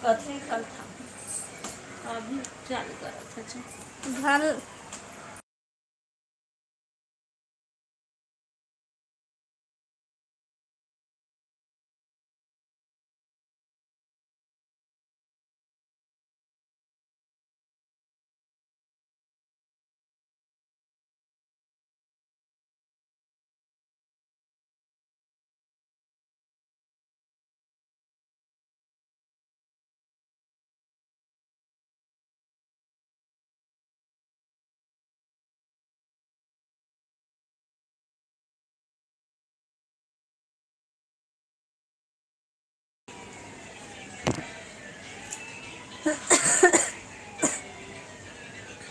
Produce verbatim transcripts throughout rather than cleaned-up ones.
कथे कल था, अभी चालू करत हे। भल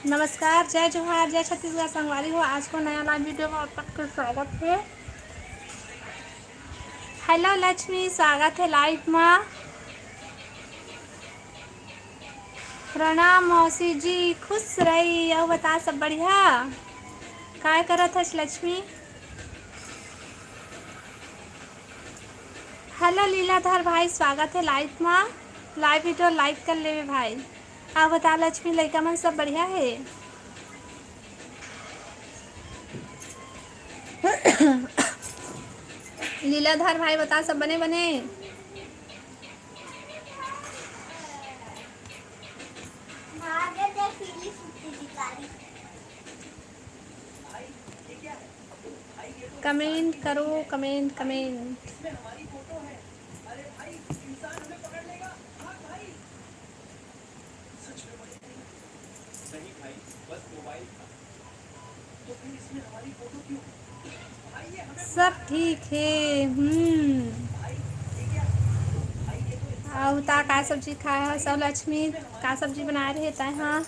नमस्कार, जय जोहार, जय छत्तीसगढ़ संगवारी हो। आज को नया लाइव वीडियो में आप सबके स्वागत है। हेलो लक्ष्मी, स्वागत है लाइव मा। प्रणाम मौसी जी, खुश रही। अउ बता, सब बढ़िया? काय करत हस लक्ष्मी? हेलो लीलाधर भाई, स्वागत है लाइव मा। लाइव वीडियो लाइक कर लेवे भाई। अउ बता लक्ष्मी, लइका मन सब बढ़िया हे? लीलाधर भाई बता, सब बने बने? कमेंट करो, कमेंट, कमेंट। सब ठीक हे। हम्म। अउ ता का सब्जी खाए हस? अउ लक्ष्मी, का सब्जी बनाए रहे तैं हा?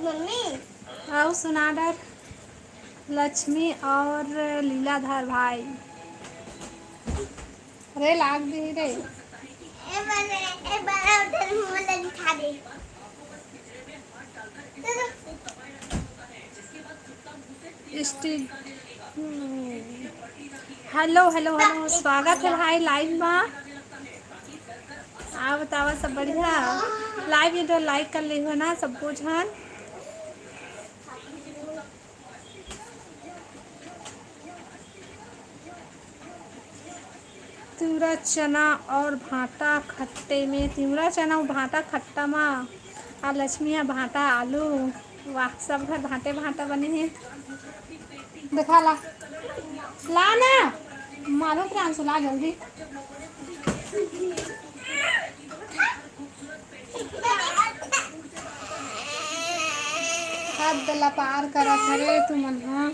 मम्मी। अउ सुना डर लक्ष्मी अउ लीलाधर भाई। अरे लाग दी रे। ए बने, ए बने उधर मुंह लगी खा दे। स्टी-, हम्म। हेलो, हेलो, हेलो, स्वागत है भाई लाइव मा। आप बतावा, सब बढ़िया? लाइव ये तो लाइक कर ली हो ना, सब कुछ है। तिवरा चना और भांटा खट्टे में, तिवरा चना और भांटा खट्टा मा, आ लक्ष्मी हा भांटा आलू। वाह, सब घर भांटे भांटा बने हे। देखा ला, ला ना, मारो प्रियांशु, ला जल्दी। हद ला पार करत हरे तुमन हा।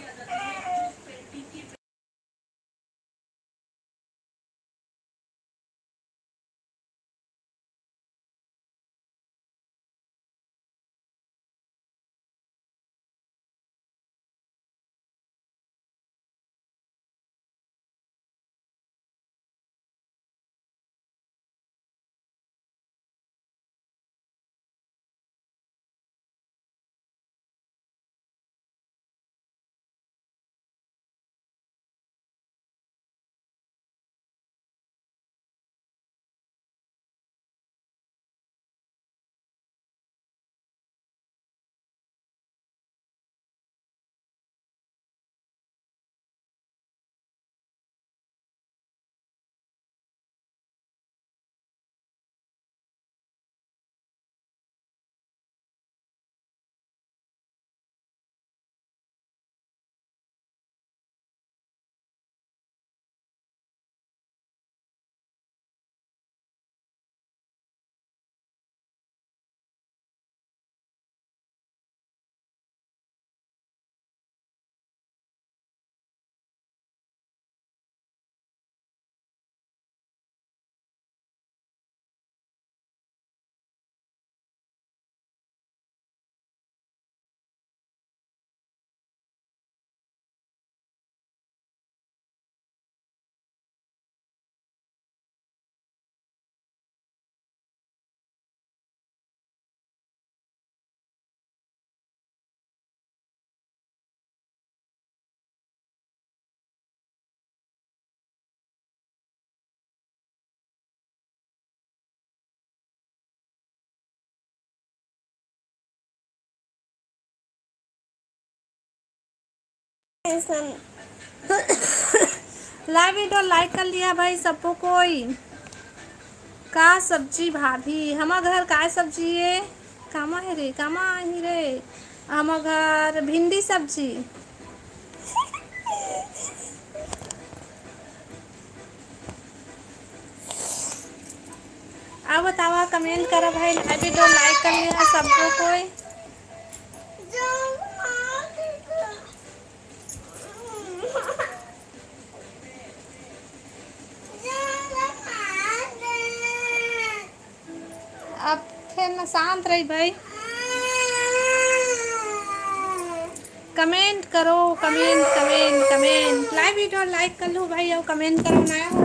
लाइव वीडियो लाइक कर लिया भाई सबको कोई। का सब्जी भाभी? हमर घर काय सब्जी ए? कामा हे रे, कामा आही रे? हमर घर भिंडी सब्जी। अब बतावा, कमेंट करा भाई, लाइव वीडियो लाइक कर लिया सबको कोई। अब फिर ना शांत रही भाई। कमेंट करो, comment, comment, comment. Live video like कर लो भाई, और कमेंट करो, नया हो।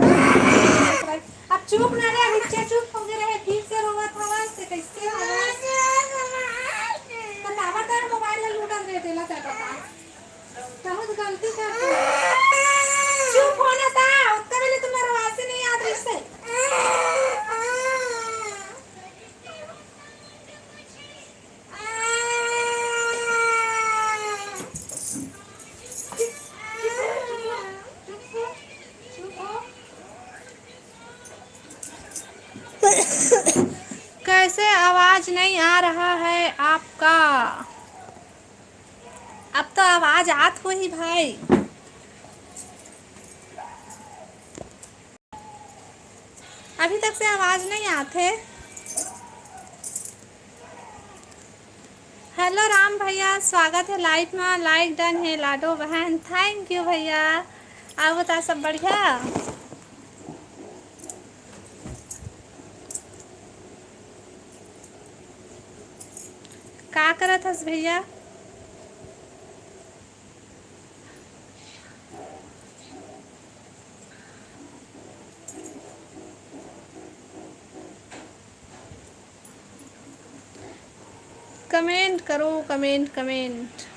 अब चुप ना रहे बच्चे, चुप हो गए रहे, फिर से रोवत हवा से कैसे रोवत? बतावा कर मोबाइल ला लूटत रहे, तेला क्या पता। बहुत गलती कर दी। चुप होना था, उतना मैंने तुम्हारा आवाज नहीं याद रही से। कैसे आवाज नहीं आ रहा है आपका? अब तो आवाज आत होही भाई। अभी तक से आवाज नहीं आत हे। हेलो राम भैया, स्वागत है लाइव में। लाइक डन है लाडो बहन, थैंक यू भैया। आप बता, सब बढ़िया? का करत हस भैया? कमेंट करो, comment, comment.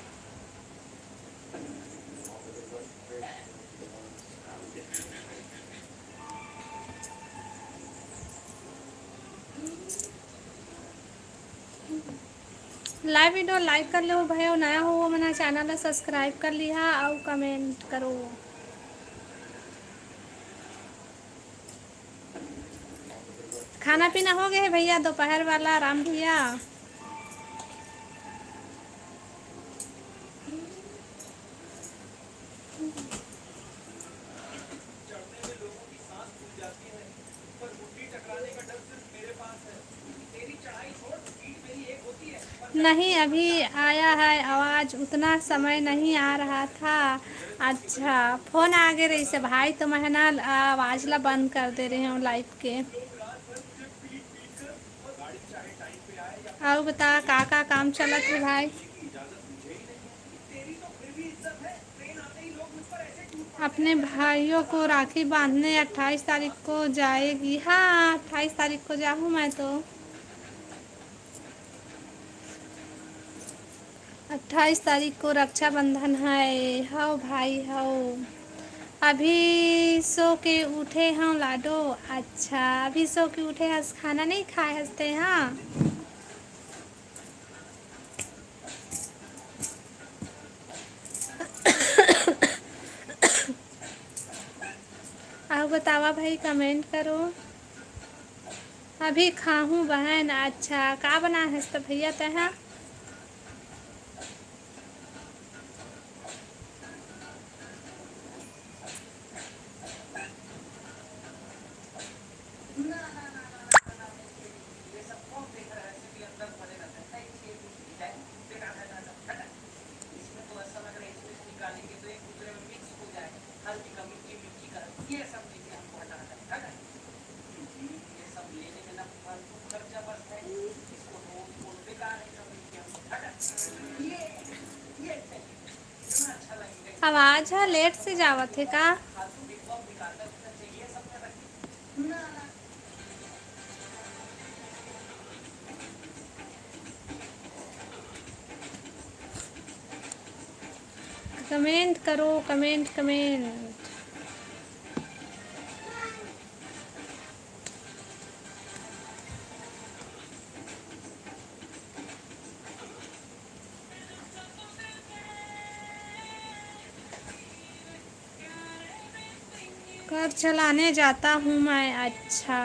Live video like कर लो भाई, नया हो वो मना चैनल ला सब्सक्राइब कर लिहा और कमेंट करो। खाना पीना हो गया है भैया, दोपहर वाला, राम भैया? नहीं, अभी आया है आवाज़, उतना समय नहीं आ रहा था। अच्छा, फोन आगे रहिसे भाई, तो मैं ह ना आवाज़ ला बंद कर दे रहे हूँ लाइव के। और बता, का का काम चलत हे भाई? अपने भाइयों को राखी बांधने अट्ठाईस तारीख को जाएगी। हाँ, अट्ठाईस तारीख को जाहूँ मैं तो। अट्ठाईस तारीख को रक्षाबंधन है। हव भाई, हव। अभी सो के उठे हव लाडो। अच्छा, अभी सो के उठे हस, खाना नहीं खाए हस ते? हाँ। अउ बतावा भाई, कमेंट करो। अभी खाहूँ बहन। अच्छा, का बनाए हस त भैया तेहा? आवाज ह लेट से जावत हे का? कमेंट करो, कमेंट, कमेंट। घर चलाने जाता हूँ मैं। अच्छा,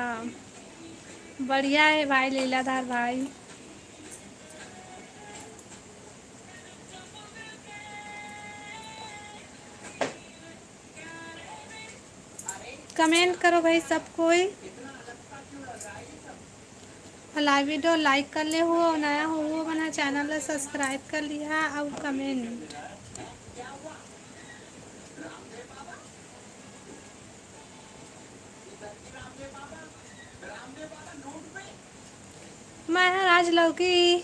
बढ़िया है भाई लीलाधर भाई। कमेंट करो भाई सब कोई, और लाइव वीडियो लाइक कर ले हो, और नया हो वो बना चैनल ला सब्सक्राइब कर लिहा और कमेंट। मैं हर आज लौकी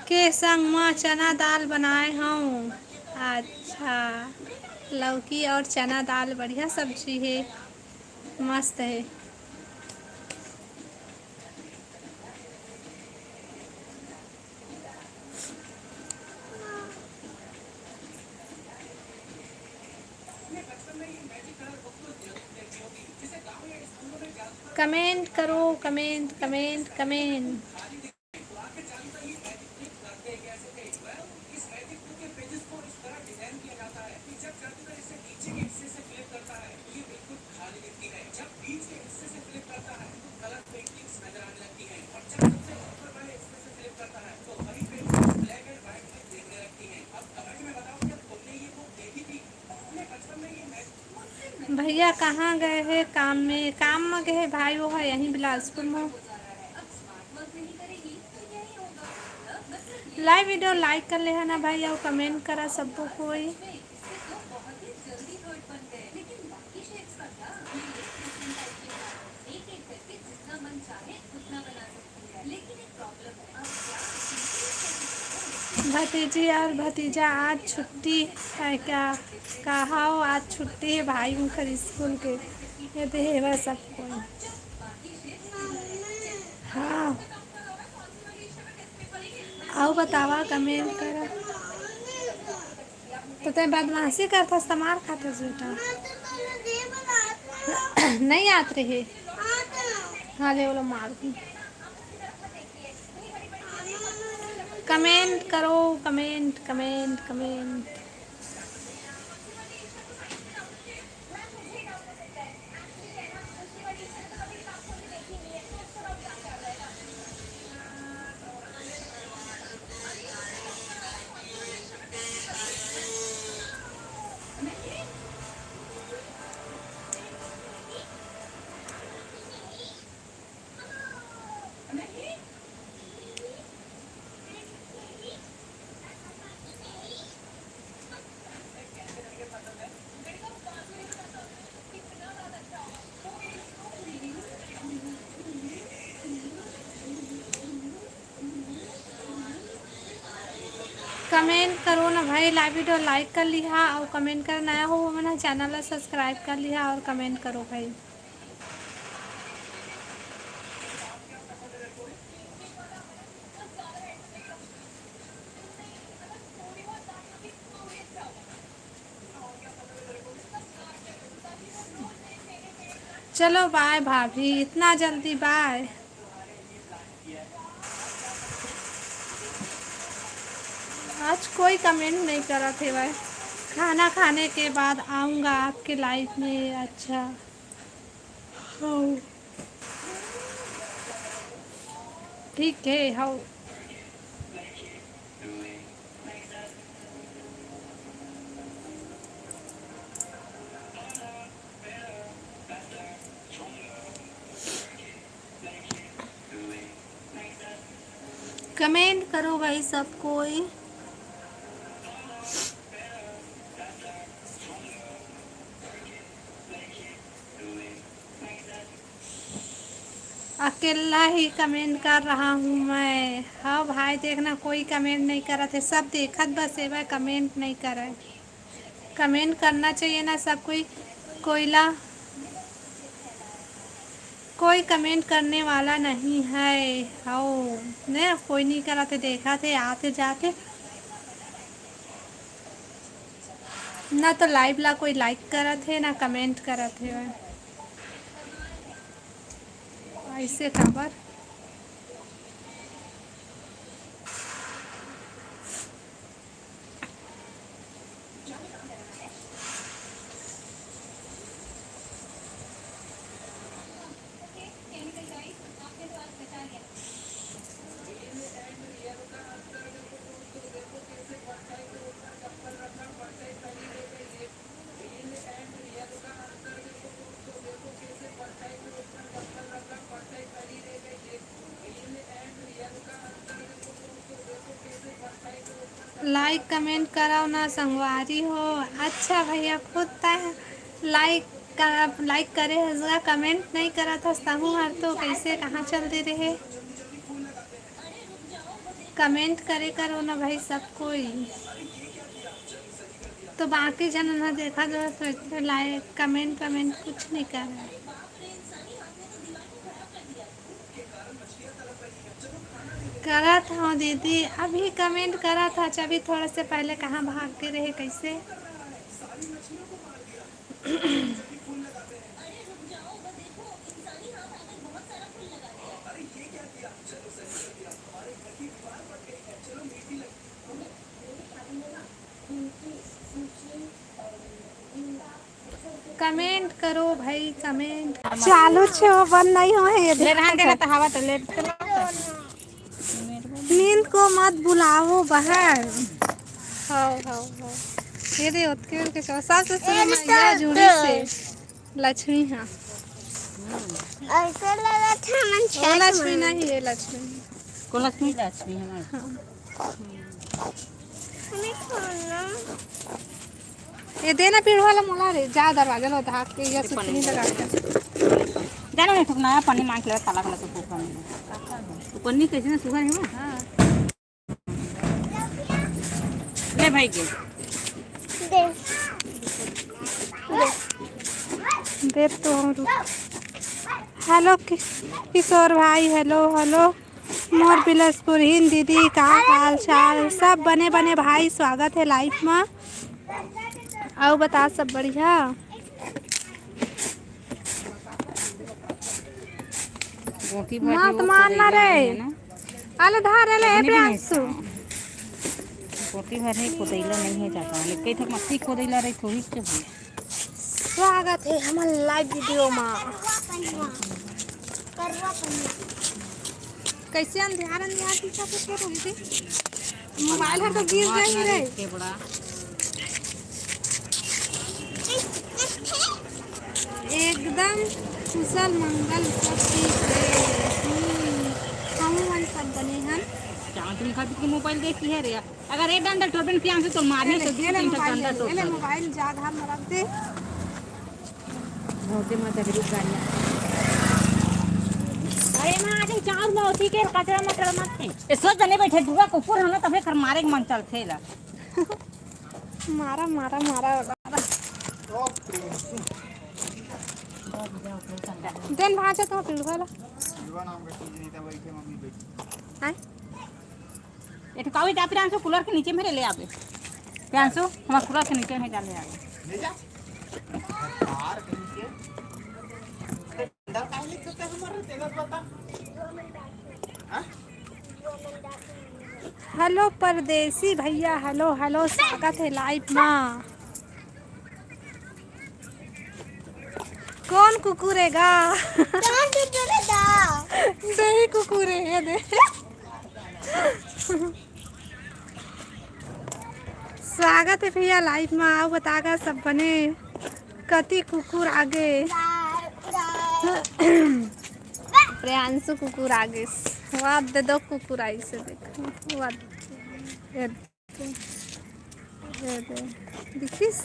के संग म चना दाल बनाए हूँ। अच्छा, लौकी और चना दाल बढ़िया सब्जी है, मस्त है। कमेंट करो, कमेंट, कमेंट, कमेंट। भैया कहाँ गए हे काम में? काम में गए हे भाई, वो है यहीं बिलासपुर में। लाइव वीडियो लाइक कर ले है ना भाई, और कमेंट करा सबको कोई। भतीजी और भतीजा आज छुट्टी है क्या? कहा हो आज छुट्टी है भाई उनकर स्कूल के। ये तो हेवा सब कोई। हाँ, आओ बतावा, कमेंट करा। तो तैं बदमाशी करथस त मार खाथस बेटा। नहीं आत रहे। हाँ, ले बोलो मार दी। कमेंट करो, कमेंट, कमेंट, कमेंट। कमेंट करो ना भाई, लाइव वीडियो लाइक कर लिहा और कमेंट कर, नया हो वो मन चैनल ला सब्सक्राइब कर लिहा और कमेंट करो भाई। चलो बाय भाभी, इतना जल्दी बाय? आज कोई कमेंट नहीं करत हेवय। खाना खाने के बाद आऊँगा आपके लाइव में। अच्छा, हाँ, ठीक है, हाँ। कमेंट करो भाई सब कोई। अकेला ही कमेंट कर रहा हूँ मैं। हाँ भाई, देखना, कोई कमेंट नहीं करत हे, सब देखत बस हेवय, कमेंट नहीं करे। कमेंट करना चाहिए ना सब कोई। कोयला, कोई कमेंट करने वाला नहीं है। हौ, ने कोई नहीं करत हे, देखत हे, आत हे, जात हे। ना तो लाइव ला कोई लाइक करत हे, ना कमेंट करत हे। ऐसे काबर? लाइक कमेंट करव ना संगवारी हो। अच्छा भैया, खुद तैं लाइक कर, लाइक करे हस गा, कमेंट नइ करत हस, तहूँ हर तो कइसे, कहाँ चल दे रहे? कमेंट करे करो ना भाई सब कोई। तो बाकी झन ह देखा जो है, तो लाइक कमेंट वमेंट कुछ नहीं कर रहा। करत हूँ दीदी, अभी कमेंट करत हूँ, अभी थोड़ा से पहले कहाँ भाग के रहे, कैसे? कमेंट करो भाई, कमेंट। चालू छे, वो बंद नहीं हो है, ये ले देखो रहन दे ना, तो। तो हवा तो लेट चला। नींद को मत बुलाओ बाहर। हाओ, हाओ, हाओ। ये दे, ओतके, ओतके, सास ससुर ए, मैया जुड़ी से। लक्ष्मी, हाँ। ऐसे लगा था मन वो छठ लक्ष्मी में। नहीं, ये लक्ष्मी। को लक्ष्मी? लक्ष्मी हमारे। हाँ। हमें खाना। ये देना पीढ़ वाला मोला रे, जा दरवाजा लो धाक के, या सुथनी लगा के। जानो नहीं, ठुकना है, पन्नी मांग के ले, ताला वाला से पूछ पन्नी। वो पन्नी कैसे ना सुगर है वो? हाँ। ले भाई के। दे। दे। दे तो हम रुक। हेलो कि-, किशोर भाई, हेलो, हेलो। मोर बिलासपुरहिन दीदी, का हाल चाल? सब बने बने भाई, स्वागत है लाइव मा। अउ बता, सब बढ़िया? गोटी भर मत के वो मारना खोदैला रे। नहीं है ना। अले धार ले, ए इतने भी नहीं प्रियांशु। गोटी भर है, खोदैला नहीं है जाता। ले कई ठक मस्ती खोदैला रही, थोड़ी के हुई। स्वागत है हमर लाइव वीडियो मा। कैसे अंधियार अंधियार दिखत हे फेर उनके? मोबाइल हर तो गिर जाही रे। के बड़ा। एकदम कुशल मंगल, सब ठीक हे। हम्म, हमू मन सब बने हन। चांद तुम खातिर के मोबाइल देखी है रे। अगर एक डंडा टोरबेन पियान से तो मारने ले, तो दू ले तीन ठो मोबाइल डंडा ले, टोर ले दे। मोबाइल जा धार में रख दे। बहुते मत अभी रुक गाड़ी। अरे माँ, आज चाउर में होती के कचरा मचरा मत थे। ए, सोच जने बैठे, दूरा कुकुर हम ना तबे कर मारे के मन चलथे ला। मारा, मारा, मारा, मारा। देन भांचा तो पिलवा ला। पिलवा नाम का चीज नहीं था, बैठे मम्मी बैठी। आय? ए ठो कावी जा प्रियांशु, कूलर के नीचे में ले आवे। प्रियांशु, हमार कूलर के नीचे में जा ले आवे। ले जा। बाहर के नीचे। अंदर काहे ले चलते हमारे तेलस बता। हाँ? हेलो परदेसी भैया, हेलो, हेलो, स्वागत है लाइव मा। कौन कुकुर है गा? कौन कुकुर है गा? सही कुकुर है, ये दे। स्वागत है भैया लाइव मा, आओ बतागा सब बने। कति कुकुर आगे। प्रियांशु कुकुर आगे। वाह, दे दो कुकुर आई से देख। वाह, ये दे। ये दे। दिखिस?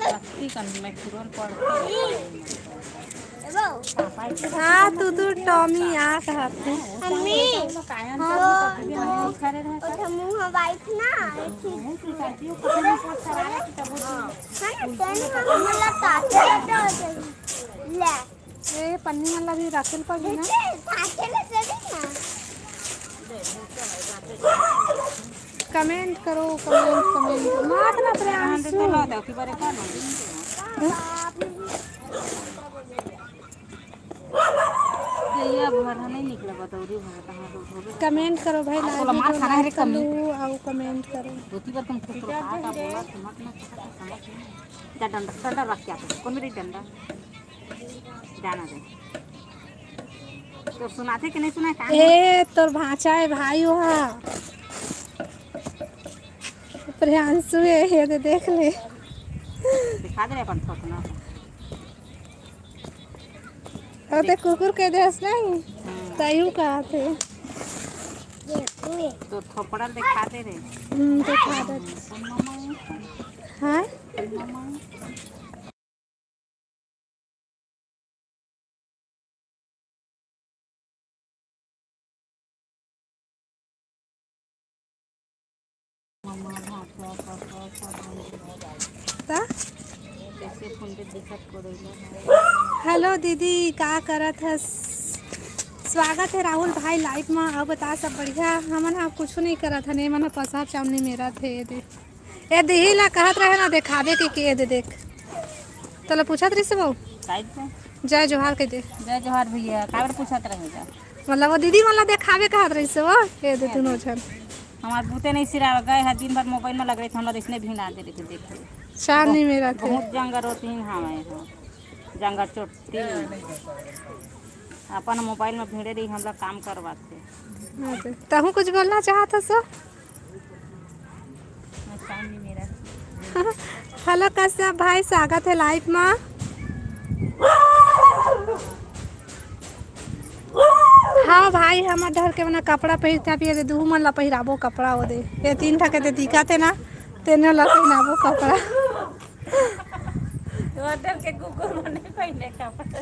रस्सी कन में खुरल पड़। हाँ, तू, तू टॉमी आ कहत हे। मम्मी, हाँ। ओ, ओ, मुंह वाइट ना, एक चीज। है ना, तेन में हमला ताते रहते हो जाई। ले। ए, पन्नी मन ला भी रखे ल पड़ही ना। साथे में से भी ना। कमेंट करो, कमेंट, कमेंट। मात ना प्रियांशु। भैया, भर नहीं निकला, बतौरी भर कहाँ तो होबे। कमेंट करो भाई, आप लाइव बोला, मार वीडियो खाना है रे लाइक कर कमी। लू, आओ कमेंट करो। धोती पर तुम खुश रहो, कहा का बोला, समझ ना, समझ नहीं। जा डंडा, डंडा रख के आप, कौन मेरी डंडा? जाना दे। तोर सुनाथे कि नहीं सुना, कहाँ ए, तोर भांचा है भाई, वो हा। प्रियांशु है, ये दे देख ले। दिखा दे अपन फोटो ना। अरे, कुकुर के देस नहीं, हम्म। तयू कहा थे। तो थोपड़ा दिखा दे रे। हम्म, दिखा दे। हाँ? त? हेलो दीदी, का करत हस? स्वागत है राहुल भाई लाइव में। अब बता, सब बढ़िया? हमन ह कुछ नहीं करत हन, ए मन ह पसार चामनी मेरत हे। ए दे, ए दिही ला कहत रहे ना देखावे के, के ए दे देख। तोला पूछत रहिस वो? साइड से। जय जोहार कह दे। जय जोहार भैया, काबर पूछत रहेगा? मतलब वो दीदी मन ला देखावे कहत रहिस वो, ए दे दुनो झन। हमार बूते नहीं सिरावे गए है, दिन भर मोबाइल में लग रही थी, हम लोग इसने भी ना दे रहे थे, देख लो। चार नहीं मेरत हे। बहुत जंगर होती हैं, हाँ, मैं हूँ। जंगर चोटी। अपन मोबाइल में भिड़े रही, हम लोग काम करवाते। हाँ तो, तहूँ कुछ बोलना चाहत हस? हेलो कश्यप भाई, स्वागत है लाइव में। हाँ भाई, हमर डहर के मना कपड़ा पहिरथे, अब ये दे दुहू मन ला पहिराबो कपड़ा, ओ दे, ये तीन ठा के दे दिखत हे ना, तेने ला पहिराबो कपड़ा। तोर डहर के कुकुर मन नहीं पहिने कपड़ा।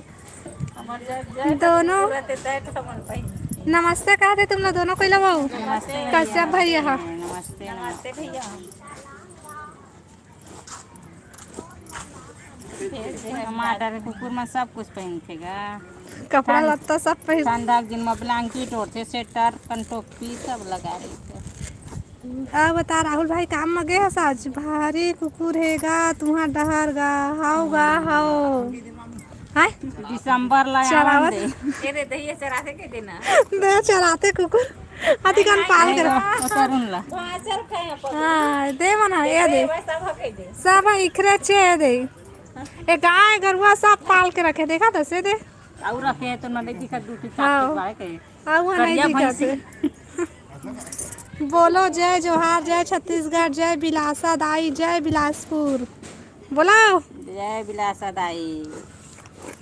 हमर जय, जय दोनों। पूरा ते तय तो हमन पहिने। नमस्ते कह दे तुम लोग दोनों को, ला बाबू। नमस्ते कश्यप भैया। भैया, हाँ। नमस्ते, नमस्ते भैया। हमार डहर कुकुर मन सब कुछ पहिनथे गा। कपड़ा ठंड, लत्ता सब पहिन। ठंडा के दिन में blanket ओढ़थे, sweater, कन टोपी सब लगा रहिथे। अब बता राहुल भाई, काम में गए हस आज? भारी कुकुर हे गा तुहार डहर गा, हाव गा, हाव। हाय? दिसंबर ला चरावत। आवन दे। ये दे, दहिया चराथे के देना। दे चराथे कुकुर। हाथी कान पाल के रख। ओ तरुण ला। हाँ, दे मना, ये दे। सब इखरे चे दे। ए गाय गरुआ सब पाल के रखे, देखा तो से दे। आऊ रखे तो न देखी का दू तीन हाँ। चार के। आऊ नहीं करिया दिखत भैंसी। हे। बोलो जय जोहार, जय छत्तीसगढ़, जय बिलासा दाई, जय बिलासपुर। बोलो। जय बिलासा दाई।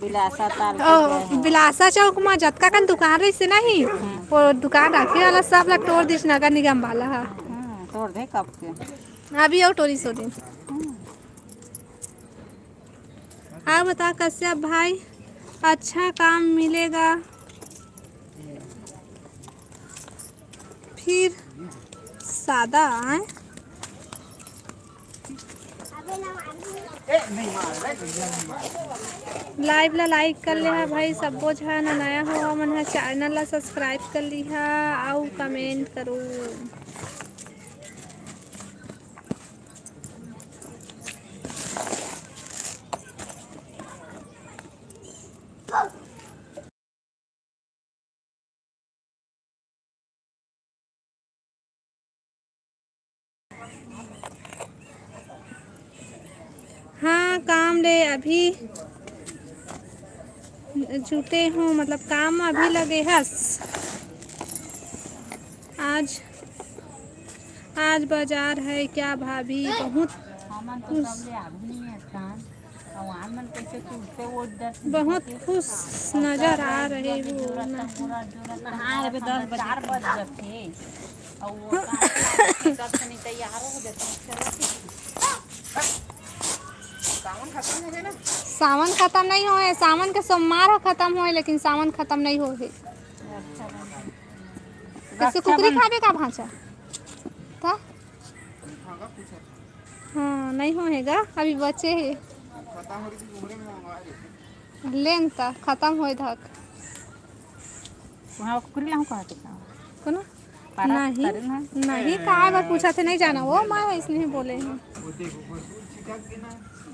बिलासा ताल के ओ, जय हो। बिलासा चौक में जतका कन दुकान रहिसे नहीं, वो दुकान राखे वाला सब ला टोर दिस नगर निगम वाला हा। हम्म, तोड़ दे कब के। अभी और टोरी सो दिन। हम्म। हाँ बता कश्यप भाई, अच्छा काम मिलेगा फिर सादा आए। लाइव ला लाइक कर ले हा भाई, सब्बो झन नया हो मन हा चैनल ला सब्सक्राइब कर ली हा, आऊ कमेंट करो। हाँ, काम ले अभी जुटे हो, मतलब काम में अभी लगे हस। आज, आज बाजार है क्या भाभी? बहुत खुश। बहुत खुश नजर आ रहे हो ना। सावन खत्म नहीं होए, सावन के सोमवार ह खत्म होए, लेकिन सावन खत्म नहीं होए। कैसे कुकरी खाबे का भांचा? का? हाँ, नहीं होएगा, अभी बचे हे। लेन त खत्म होए धक। वहाँ कुकरी लाहूँ कहा तो का? कोनो? पारा नहीं, तरे ना। नहीं, काय बार पूछा थे, नहीं जाना। वो माँ वैसे नहीं बोले हैं।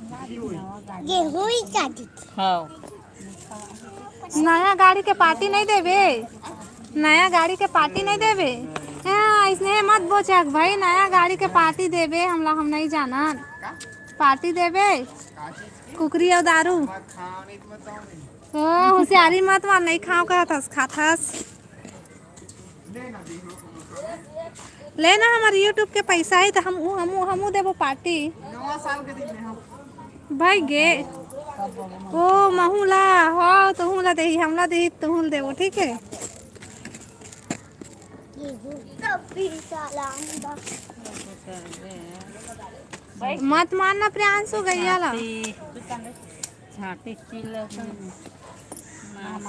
गेहूं ही काटी। हाँ। नया गाड़ी के पार्टी नहीं देबे, नया गाड़ी के पार्टी नहीं देबे। हाँ, इसने मत बोचक भाई, नया गाड़ी के पार्टी देबे हमला, हम नहीं जानन। पार्टी देबे, कुकरी और दारू। ओ, होशियारी मत मार, नहीं खाओ कहत हस, खात हस। लेना हमारे YouTube के पैसा है तो हम, हम, हमू देबो पार्टी। नवा साल के दिन में हम। भाई गे। ओ, महू ला, हो, तहू ला देही, हमला देही, तहू ला देबो, ठीक है? मत मारना प्रियांशु गैया ला। छाती, छाती चिल्ला। हाँ।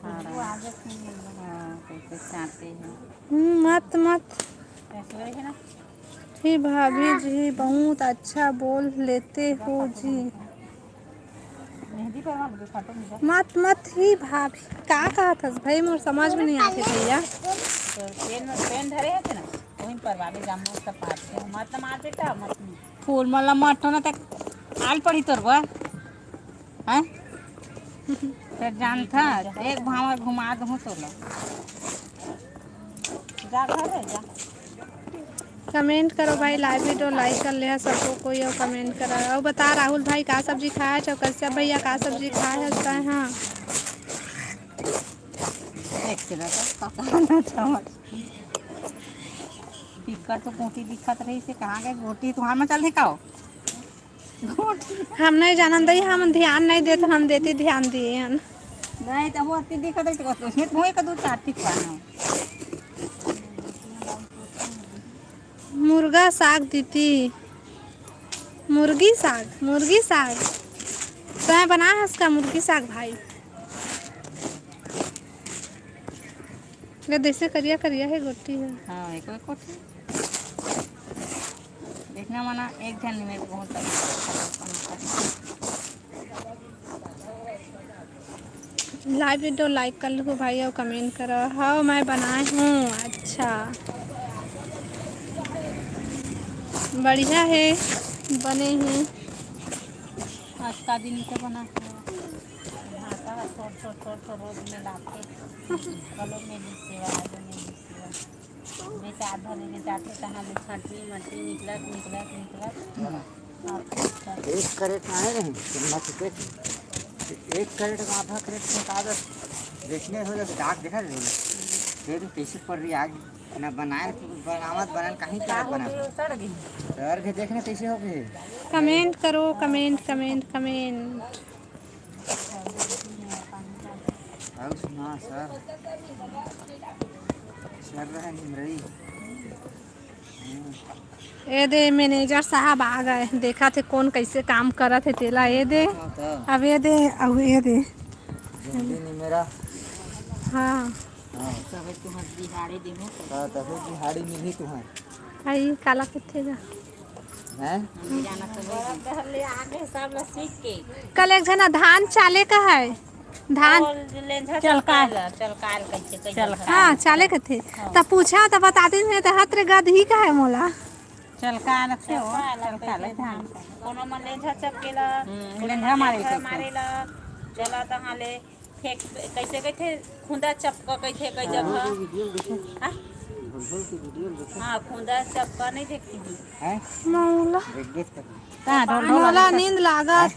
हाँ, कैसे चाहते हैं। हम्म, मत, मत। ही भाभी जी, बहुत अच्छा बोल लेते हो जी। मत, मत ही भाभी, का कहत हस भाई, मोर समझ में नहीं आते भैया। तो पेन, पेन धरे है ना, वहीं पर वाले जाम मत पाते हो। मत मार बेटा, मत। फूल मला मत होना तक आल पड़ी तोर बर। हैं? त जानथा, एक भांवर घुमा दूँ तोला। जा घर रे, जा। कमेंट करो भाई, लाइव वीडियो लाइक कर ले सबको कोई, और कमेंट करो। और बता राहुल भाई का सब्जी खाए हस, और कश्यप भैया का सब्जी खाए हस? हाँ, एक सेकंड, का कहना चाहत? दिक्कत तो गोटी दिखत रही से, कहाँ गए गोटी? तुहार में चल दिखाओ। हम नहीं जानन दई, हम ध्यान नहीं देत, हम देती ध्यान दिए हन। नहीं, तो वो अति दिखत है, तो उसमें तो एक दो चार टिक पाना। मुर्गा साग दीदी, मुर्गी साग, मुर्गी साग। तैं बनाए हस का मुर्गी साग भाई? ये जैसे करिया करिया है गोटी है। हाँ, एक, एक गोटी। देखना मना, एक झन में बहुत अच्छा बनता है। लाइव वीडियो लाइक कर लूँ भाई, और कमेंट करो। हाँ, मैं बनाए हूँ। अच्छा, बढ़िया है, बने हैं। आज का दिन के बना है। भाटा छोट, छोट, छोट, छोट रोज में लाते। कलो में भी सेवा, आलू में भी सेवा। बेटा आधा लेके जाते, कहाँ ले छाटनी मटनी निकलत, निकलत, निकलत। एक कैरेट में आए रहे, तो मत के एक कैरेट में आधा कैरेट में कागज बेचने हो जाते, डाक देखा रहे हो। फिर कैसे पड़ रही आग, ना बनाए, बनावत, बनाए, कहीं का बना। सड़ गई। सर के देखने कैसे हो गए। कमेंट करो, कमेंट, कमेंट, कमेंट। और सुना सर, सर रहा निमरई। ए दे, मैनेजर साहब आ गए, देखा थे कौन कैसे काम करत है तेला। ए दे, हाँ, तो अब ए दे, अब ए दे। जल्दी नहीं मेरा। हाँ। हाँ। सब तुम्हार दिहाड़ी दिहूँ। हाँ, तभी दिहाड़ी मिली तुम्हार। आई काला किथे जा। हैं? हम जाना तो वही। बरत डहर ले आगे सब ला सीख के। कल एक जना धान चाले का है, धान। और लेंझा चलका। चलका ला, चलका ला कैसे, कैसे चलका। हाँ, चाले कथे। हाँ। त पूछा त बता दिन है त हत रे गदही का है मोला। चलका रखे हो, चलका ला चलका ले कैसे धान। धान। कोनो मन लेंझा चपकेला, हम्म, कोनो लेंझा मन मारे लेंझा कैसे। मारेला, चला तहाँ ले। फेंक, कैसे कहिथे, खुंदा चपका कहिथे कई जगह। हाँ। हाँ? हाँ, खुंदा चपका नहीं देखती हूँ। हैं? मौला। देख, देख कर। कहाँ ढोल ढोल मोला है? नींद लागत।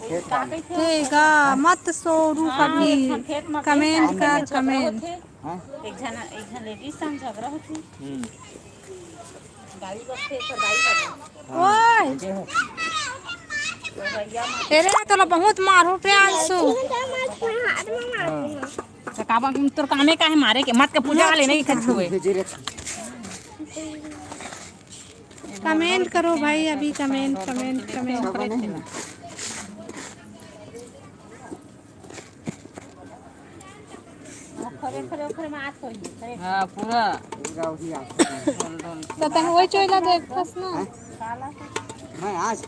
हैं? का कहिथे? हे गा, मत सो रू हाँ, कभी। एक ठन खेत में कमेंट कई कर, सारे झगड़ा कमेंट। होथे। हैं? एक झन, एक झन लेडीज संग झगड़ा होथे। हम्म। गाली बकथे, ओकर गाली बकथे। ओए! एरे, तोला बहुत मारहूँ, प्रियांशु। त काबर, तोर कामे का हे मारे के? मत के पूजा वाले नहीं कछु हे। कमेंट करो भाई, अभी कमेंट, कमेंट, कमेंट। खरे, खरे, ओखरे में आत होही, खरे। हाँ, पूरा। पूरा वही आत होही। ढोल, ढोल। त तंग वही चोइला देखथस ना। मैं आज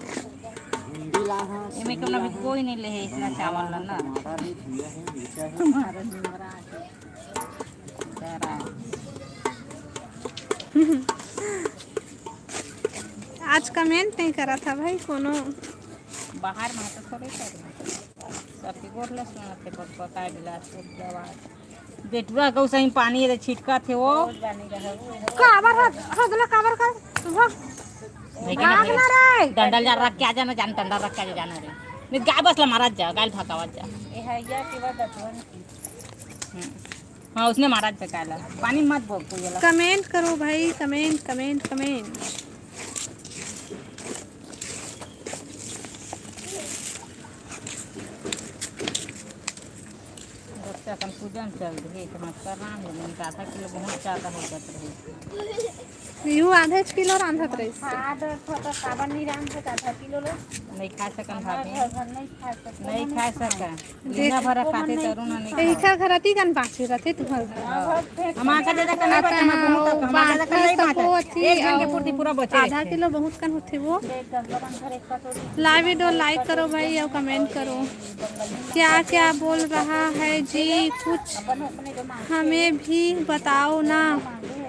भिंडी ला हूँ, एमे कोनो भी कोई नहीं ले है इतना चावल ला ना। टमाटर भी धनिया है, मिर्चा है। हमारा निमरा है। आज कमेंट नहीं करा था भाई कोनो। बाहर में तो थोड़े कर। सबके गोठ ल सुनत हे, पकपकाए बिलासपुर के आवाज। बेटुआ गौ सही पानी रे छिटकत हे वो। काबर हद-, हदला काबर कर? भाग। लेकिन भागना रे। डंडल जा रख के आ जाना, जान डंडल रख के आ जाना रे। नहीं, गाय बस ला मारत जा, गाय भगावत जा। ए हैया के बाद दतवन की। हम्म। हाँ, उसने मारत जा गाय ला। पानी मत भोग कोई वाला। कमेंट करो भाई, कमेंट, कमेंट, कमेंट। जन चल रही है, तो मत कर रहा हूँ, नहीं तो आधा किलो बहुत ज्यादा हो जाता रही। यू आधा किलो रांधत रही। खाद थोड़ा सावन नहीं रांध से आधा किलो लो। नहीं खा सकन हमारा भाभी। घर भर नहीं खा सकते, नहीं हम खा नहीं खाएं। सकन। देख, बिना भरा खाते तरुण नहीं खाएं। इखा घर अति कन बाँचे रथे तुहर घर। हाँ। हम आका ज्यादा करना पड़ता, हम बहुत कम, आका ज्यादा करना ही पड़ता। सको अति एक जन के और पूर्ति पूरा बचे आधा रहते। किलो बहुत कन होथे वो। देख, गंगा बंधर एक कटोरी। Live video like करो भाई और comment करो। क्या क्या बोल रहा है जी, कुछ हमें भी बताओ ना।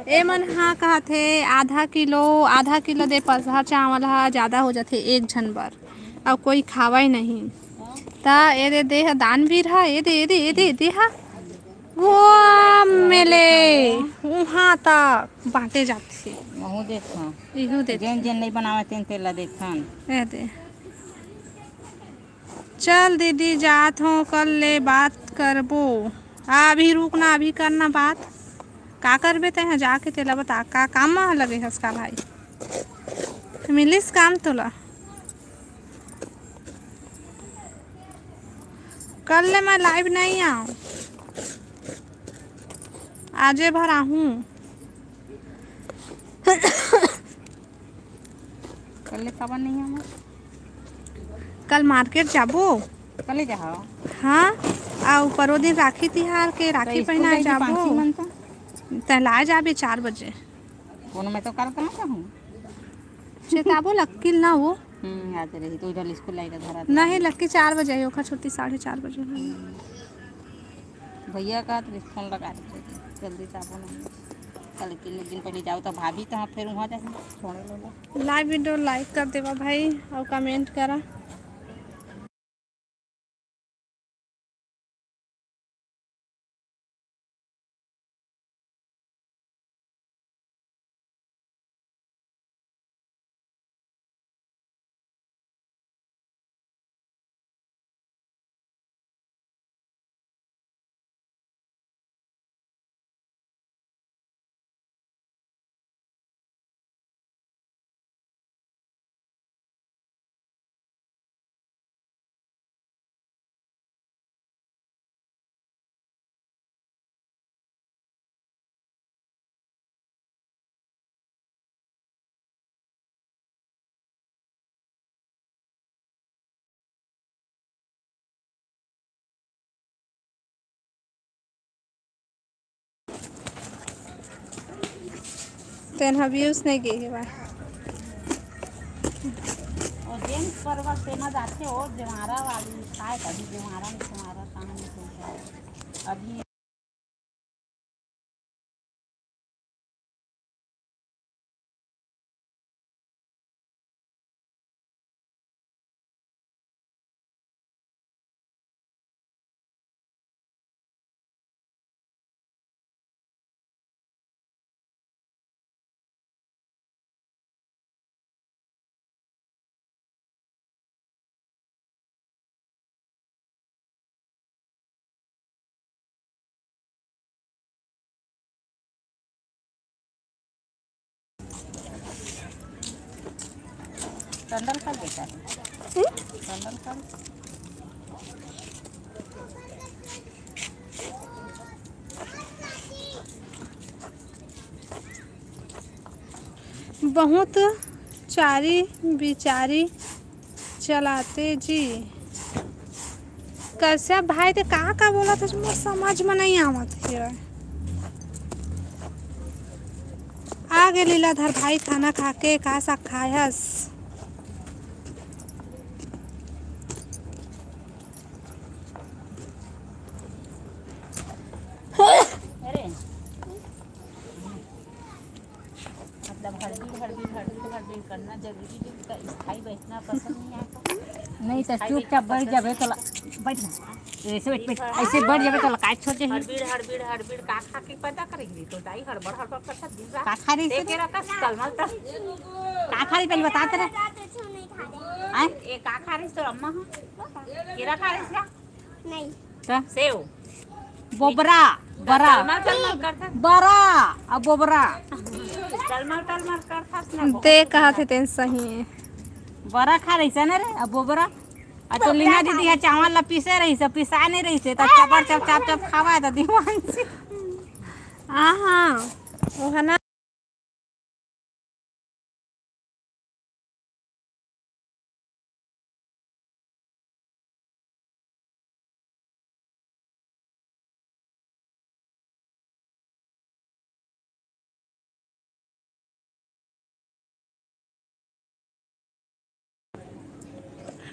ए मन हाँ कहत हे, आधा किलो, आधा किलो दे पसहा चावल हा ज्यादा हो जाथे एक झन बर, अउ कोई खावय नहीं। त ए दे, दे हा दानवीर हा, ए दे, ए दे, ए दे, दे हा। वो मेले उहाँ तक बांटे जाथे। महू देखथन। इहू देख। जेन जेन नहीं बनावे तेन तेला देखथन। ए दे। चल दीदी, जात हों, कल ले बात करबो। आ, अभी रुक ना, अभी करना बात। का करबे तेहा जाके, तेला बता, का काम म लगे हस का भाई? मिलिस काम तोला? कल ले मैं live नहीं आऊँ, आजे भर आहूँ। कल ले काबर नहीं आऊँ? कल market जाबो। कल ले जाओ। हाँ, अउ परो दिन राखी तिहार के राखी तो स्कूल पहनाए जाएगी जाबो। पांची मन तो। तैं लाए जाबे चार बजे। कोनो मैं तो कल कहाँ कहूँ? चेताबो लक्की ल ना वो। हम्म, आते रही तो इधर स्कूल लाएगा घर आता नहीं, है। लक्की चार बजे आई, ओखर छुट्टी साढ़े चार बजे होही। भैया का तो फोन लगा दे, जल्दी से आपन। कल के एक दिन पहले जाओ तो भाभी तो फिर वहाँ जाए छोड़े लो। Live video like कर देवा भाई और comment करा। तेन ह views नहीं गे हे भाई। और जेम्स परवर तेमा जाथे, ओ जेवारा वाली काय कभी जेवारा में तुम्हारा काम नहीं होता। अभी सैंडल का बेटा है। हम्म? सैंडल का। बहुत चारी बिचारी चलाते जी। कश्यप भाई, ते का का बोलत हस, मोर समझ में नहीं आवत हे। आ गे लीलाधर भाई खाना खा के, का साग खाए हस? अरे, मतलब हड़बीड़, हड़बीड़, हड़बीड़, हड़बीड़ करना जरूरी हे, तो स्थायी बैठना पसंद नहीं आता। नहीं तो स्थायी चुपचाप बैठना बैठ पसंद जाबे तो ला-, बैठ ना। ऐसे बैठ, बैठ, ऐसे बैठ जाबे तो लकाय छोड़ जाही। हड़बीड़, हड़बीड़, हड़बीड़ का खा के पैदा करेगी? तो दाई हड़बड़, हड़बड़ करता दिन रात। का खा रही देख से? के रखा तलमल तल। का खा रही पहले बता तेरे? आय? ए का खा रही तो अम्मा हो? केरा खा रही क्या? नहीं। का? सेव। बोबरा, बरा। तलमल, तलमल करता। बरा, अब बोबरा। तलमल, तलमल करता ना। दे कहा थे तेन सही है। बरा खा रही से ना रे, अब बोबरा। आ तो लीना दीदी ह चावल ला पीसे रहिस, पिसा नहीं रहिस, त चपड़ चप, चाप चप खावा त दीवान से। हाँ, हाँ, वो है ना।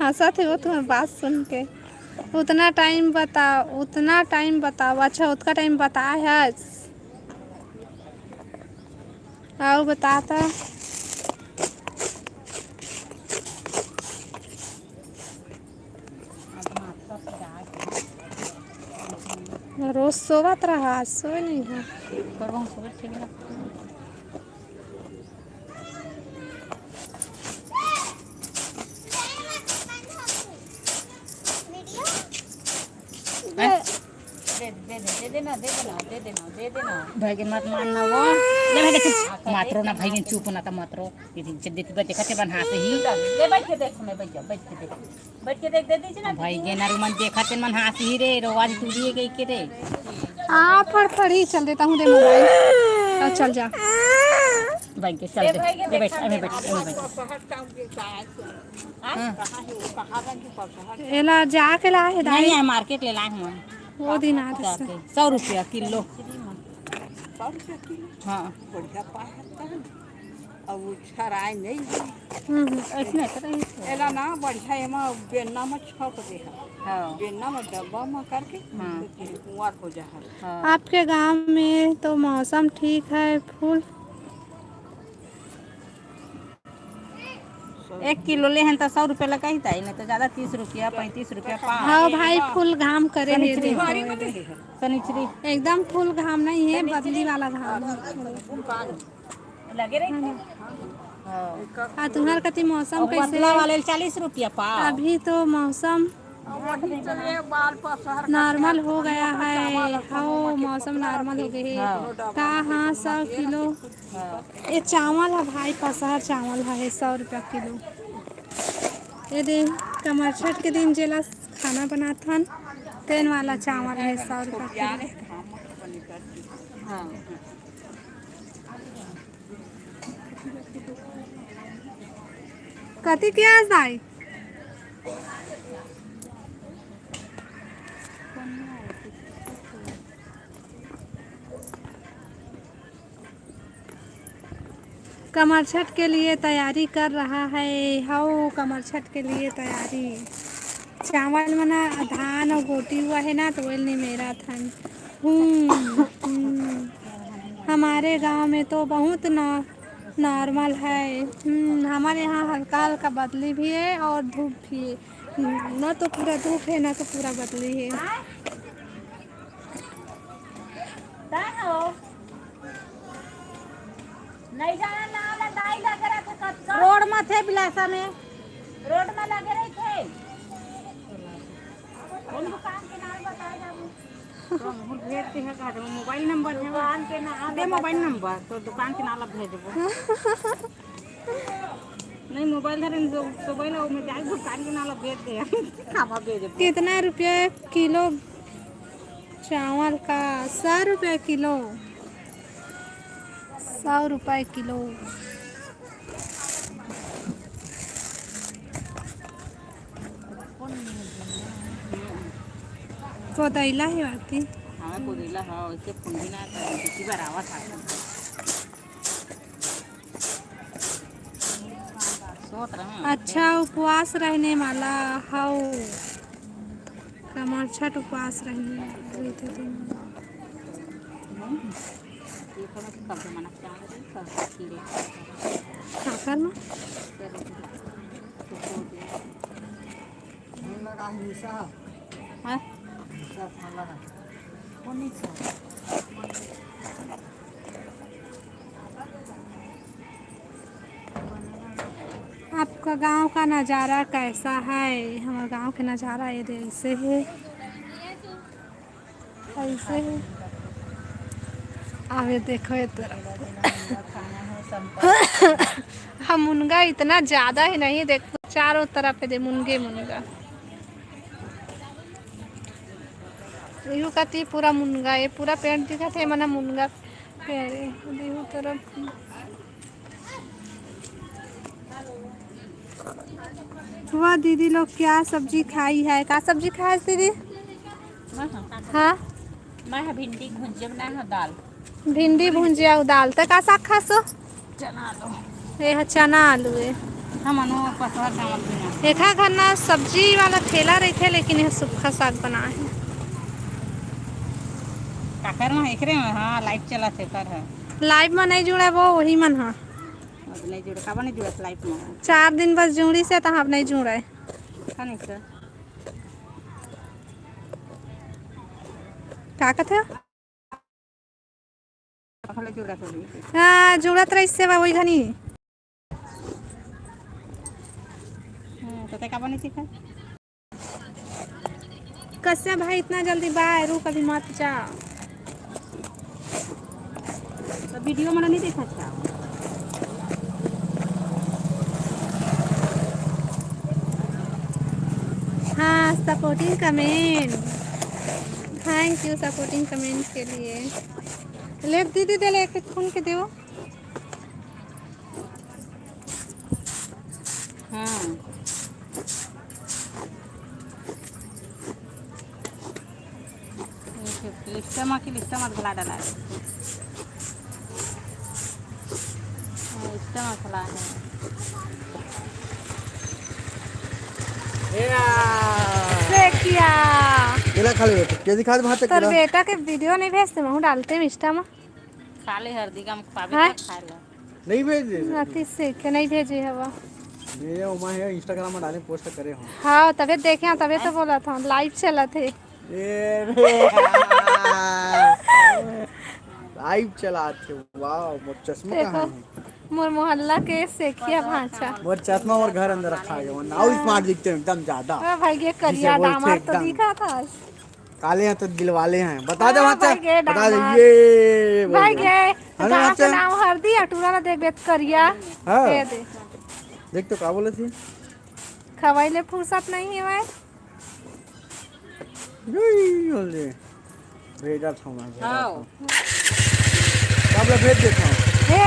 हंसत हे वो तुम्हार बात सुन के। उतना टाइम बता, उतना टाइम बताओ। अच्छा, उतका टाइम बताए हस। आओ, बता त। रोज सोवत रहा, आज सोए नहीं है। हैं? दे, दे दे, दे देना, दे देना, दे देना, दे देना। भाई के मत मारना वो। ले भाई के चुप। मात्रो ना भाई के चुप ना त मात्रो। ये दिन से देख, देख, देखा ते मन हांसे ही। ले बैठ के देख, मैं बैठ जा, बैठ के देख। बैठ के देख, दे दीजिए ना भाई दीदी। के नारू मन देखा ते मन हांसे ही रे, रोवाज टूटिए गई के रे। आ, फड़, फड़ ही चल देता हूँ, दे मोबाइल। अब चल जा। भाई के चल ए दे। भाई के ये बैठ, देखा ये दे। बैठ, ये बैठ। हाँ। एला जाके लाए हे दाई। नहीं है, मार्केट ले लाए हूँ। वो दिन आ जाके। सौ रुपया किलो। सौ रुपया किलो? हाँ। बढ़िया पाए हता है। अब वो छराए नहीं है। हम्म, हम्म। ऐसने तो नहीं है। एला ना बढ़िया एमा बेन्ना में छौंक दे है। हाँ। बेन्ना में डब्बा में करके हाँ। कुंवार हो जा है। हाँ। आपके गांव में तो मौसम ठीक है, फूल एक किलो लेहन त सौ रुपया लगाही ताई, नहीं तो ज्यादा तीस रुपया, पैंतीस रुपया पाव। हाँ भाई, फुल घाम करे हे, सनिचरी। देखो। सनिचरी। एकदम फुल घाम नहीं है, बदली वाला घाम है। लगे रही थे। हाँ। आ, तुम्हार कति मौसम और कैसे पतला है? वाले चालीस रुपया पाव। अभी तो मौसम नॉर्मल हो गया है। हाँ, मौसम नॉर्मल हो गया है। हाँ। का हाँ, सौ किलो। हाँ। ये चावल है भाई, पसहर चावल है, सौ रुपया किलो। ये दे, कमरछठ के दिन जेला खाना बनाथन, तेन वाला चावल है, सौ रुपया किलो। हाँ। कति के आस दाई? कमरछठ के लिए तैयारी कर रहा है। हव, कमरछठ के लिए तैयारी। चावल मना धान और गोटी हुआ है ना, तो ओइल नहीं मेरा था। हम्म, हम्म। हमारे गांव में तो बहुत नॉ-, नॉर्मल है। हम्म, हमारे यहाँ हल्का हल्का बदली भी है और धूप भी है। ना तो पूरा धूप है, ना तो पूरा बदली है। नहीं जाना ना, ना दाई लगे रहिथे कतका। रोड म थे बिलासा में। रोड म लगे रहिथे। कौन दुकान के नाम बताए जाबो? तो हम भेज दे है, का देबो? मोबाइल नंबर है। दुकान के नाम दे, मोबाइल नंबर, तो दुकान के नाम भेज देबो। नहीं, मोबाइल धरे, तो मोबाइल में जाए, दुकान के नाम भेज दे। खावा भेज देबो। कितना रुपया किलो चावल का? सौ रुपया किलो। सौ रुपया किलो। कोदैला हे वाकी। हाँ, कोदैला, हाँ, वैसे फुंदी ना, तो दूसरी बार आवा था। सोत रहे हैं। अच्छा, उपवास रहने वाला हव। कमरछठ उपवास रहने वाला रहिथे तेन। ये तो मैं कब जमाना चाह रही, कब कीड़े। काकर में? हाँ? आपका गांव का नज़ारा कैसा है? हमारे गांव के नज़ारा ये दे ऐसे है, ऐसे है। आवे देखो ये तरफ। हम मुनगा इतना ज़्यादा ही नहीं देखो, चारों तरफ है दे मुनगे मुनगा। इहू कति पूरा मुनगा ए, पूरा पेड़ दिखत हे, मना मुनगा पेड़ ए। इहू तरफ वाह दीदी लोग क्या सब्जी खाई है? का सब्जी खाए दीदी? हाँ। मैं ह भिंडी भुंजिया बनाए हव, दाल। भिंडी भुंजिया अउ दाल। त का साग खासो? चना आलू। ये ह चना आलू ए। हमन वो पतला चावल बिना। एखा घर ना सब्जी वाला ठेला रहिथे, लेकिन ये सुक्खा साग बनाए हे। काकर में एकरे में, हाँ, लाइव चलत हे, कर है। लाइव में नहीं जुड़े वो, वही मन ह। अब नहीं जुड़े, काबर नहीं जुड़त लाइव में? चार दिन बस जुड़ी से, त अब नहीं जुड़े। का नहीं सर? का कथे? पहले जुड़त होही। हाँ, जुड़त रहिस से बा वही घनी। हम्म, तो ते काबर नहीं सीखा? कश्यप भाई इतना जल्दी बाय, रुक अभी मत जा। तो वीडियो मन नहीं देखा था। हाँ, supporting comment, thank you supporting comment के लिए। ले दीदी, दे ले, एक खून के देवो। हाँ। लिस्टा मा की लिस्टा मा घला डाला है। हाँ, लिस्टा मा घला है। ए आ। से किया। केला खा ले बेटा, केजी खा भात तोर केला। बेटा के वीडियो नहीं भेजते, महू डालते इंस्टा मा। खा ले हरदी का पावे हाय। का खा ले। नहीं भेज दे सर। अति से के नहीं भेजे हवा। मेरे ओमा है, Instagram में डाले, पोस्ट करे हो। हाँ, तबे देखे हैं, तबे तो बोला था, लाइव चला थे। ए रे यार। लाइव चला थे, वाह, मोर चश्मा देखो, कहाँ है? मोर मोहल्ला के सेखिया भांचा। मोर चश्मा मोर घर अंदर रखा है, वो नाउ हाँ। स्मार्ट दिखते हैं एकदम ज्यादा। हाँ भाई, ये करिया जिसे बोलते दामाद तो एकदम। दिखा था। काले हैं तो दिलवाले हैं। बता दे हाँ, वहाँ से, भाई गे बता दे, डामार। ये बोल भाई दे। गे, अरे गाँव वहाँ के से नाम हरदी अटूरा ला देख बेत करिया। हाँ। दे दे। देख तो का बोले थी? खवाई ले फुर्सत नहीं है भाई। यही बोल दे। भेजा था मैं, भेजा हाँ। था। तब ले भेज देता हूँ। हे,